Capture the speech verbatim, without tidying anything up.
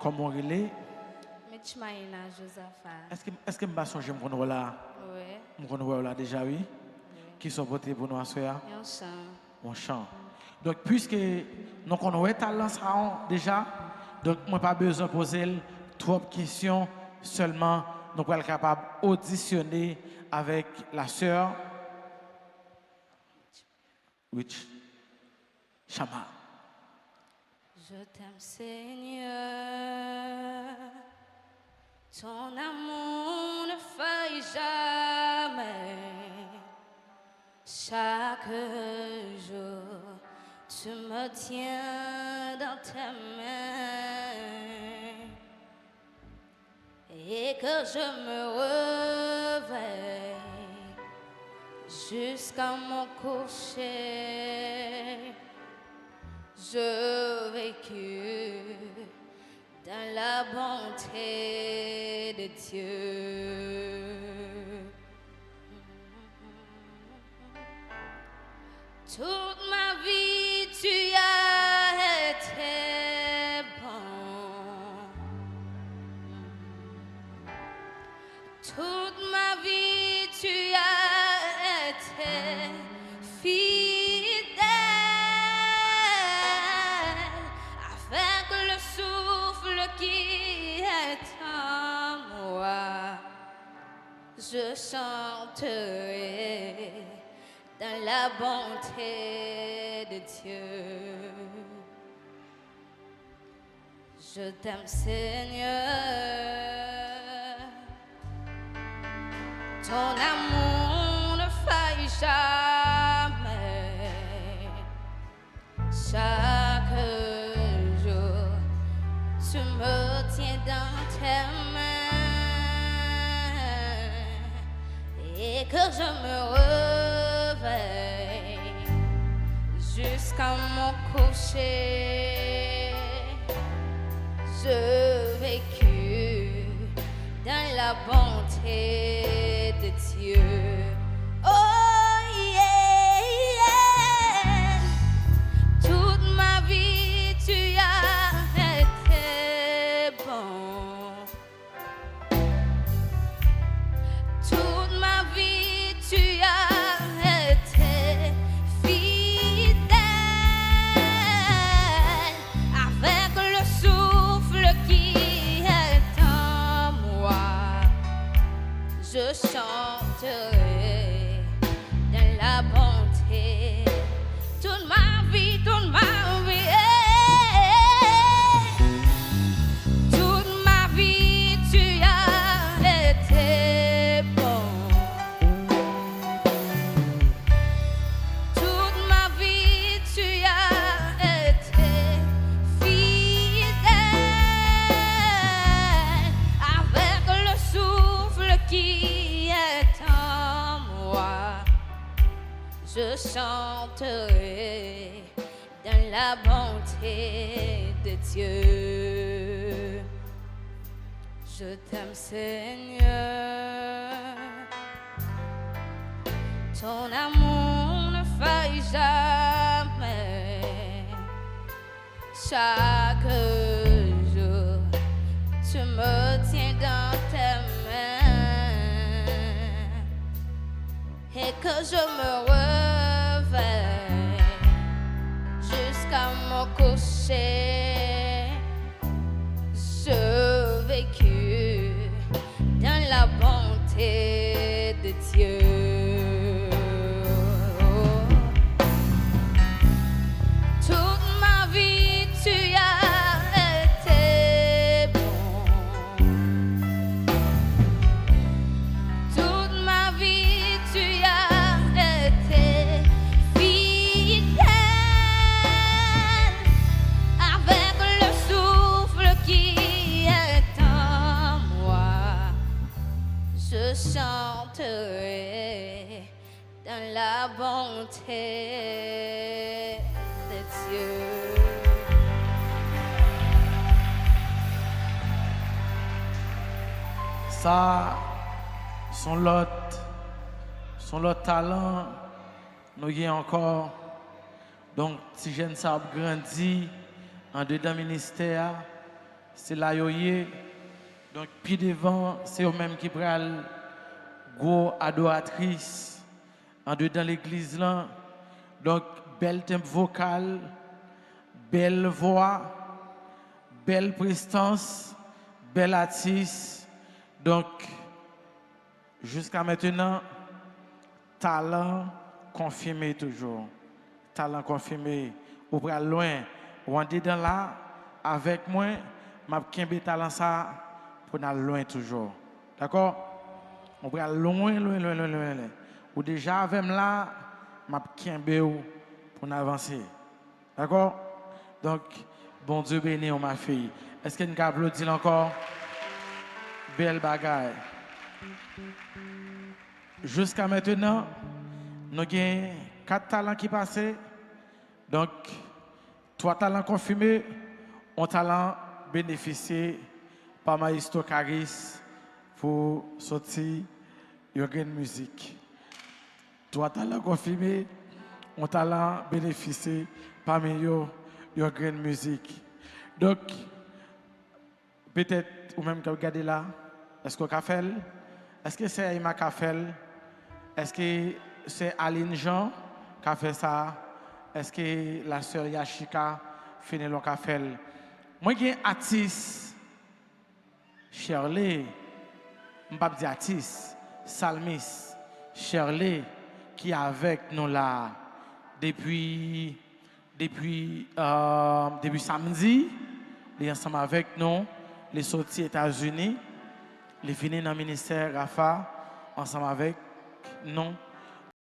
Kòman w rele? Mitchmaïna Josaphat. Èske, èske m pa sonje m konn wè w la? Wi. M konn wè w la deja, wi. Wi. Kisa w pote pou nou aswè a? Yon chan. Yon chan. Donk, piske nou konn wè talan sa a deja, donk, mwen pa bezwen poze l twòp kesyon, sèlman nou pral kapab odisyone avèk la sè Rich Chama. Je t'aime, Seigneur, ton amour ne faille jamais. Chaque jour, tu me tiens dans tes mains. Et que je me réveille jusqu'à mon coucher, je vécu dans la bonté de Dieu. Toute ma vie, tu as été bon. Toute ma vie, tu as été fidèle. Avec le souffle qui est en moi, je chanterai dans la bonté de Dieu. Je t'aime, Seigneur. Ton amour ne faille jamais. Chaque jour, tu me tiens dans tes mains et que je me réveille jusqu'à mon coucher, je vécu dans la bonté de Dieu. Oh yeah, yeah. Toute ma vie, tu as été bon. Toute ma vie, tu as été fidèle. Avec le souffle qui est en moi, je chanterai dans la bonté. Toute ma vie, toute ma vie, eh, toute ma vie, tu as été bon. Toute ma vie, tu as été fidèle. Avec le souffle qui est en moi, je chanterai dans la bonté de Dieu. Je t'aime, Seigneur. Ton amour ne faille jamais. Chaque jour, tu me tiens dans tes mains et que je me réveille jusqu'à mon coucher, je vécu dans la bonté de Dieu. Toute ma vie, tu as été bon. Toute ma vie, tu as été fidèle. Avec le souffle qui est en moi, je chanterai dans la bonté de Dieu. Sa, se yon lòt, se yon lòt talan nou gen ankò. Donk, ti jèn sa ap grandi andedan ministè a. Se la yo ye. Donk, pi devan, se yo menm ki pral gwo adoratris andedan legliz lan. Donk, bèl tenb vokal, bèl vwa, bèl prestans, bèl atis. Donk, jiska mentenan, talan konfime toujou. Talan konfime. Ou pral lwen. Ou andedan la, avèk mwen, m ap kenbe talan sa a pou n al lwen toujou. Dakò? Ou pral lwen, lwen, lwen, lwen, lwen, lwen. Ou deja avè m la, m ap kenbe w pou n avanse. Dakò? Donk, Bondye beni w, ma fille. Èske n ka aplodi l ankò? Bèl bagay. Jiska mentenan, nou gen kat talan ki pase. Donk, twa talan konfime, yon talan benefisye pa Maestro Karis pou soti yon grenn mizik. Twa talan konfime, yon talan benefisye pami yo, yon grenn mizik. Donk, petèt ou menm k ap gade la, èske w ka fè l? Èske sè Emma ka fè l? Èske sè Aline Jean ka fè sa? Èske la sè Yashika Fenelon ka fè l? Mwen gen atis Shirley, m p ap di atis, salmis Shirley ki avèk nou la a depi, depi, euh, depi samdi. Li ansanm avèk nou, li soti Etazini, li vini nan ministè Rafa ansanm avèk nou.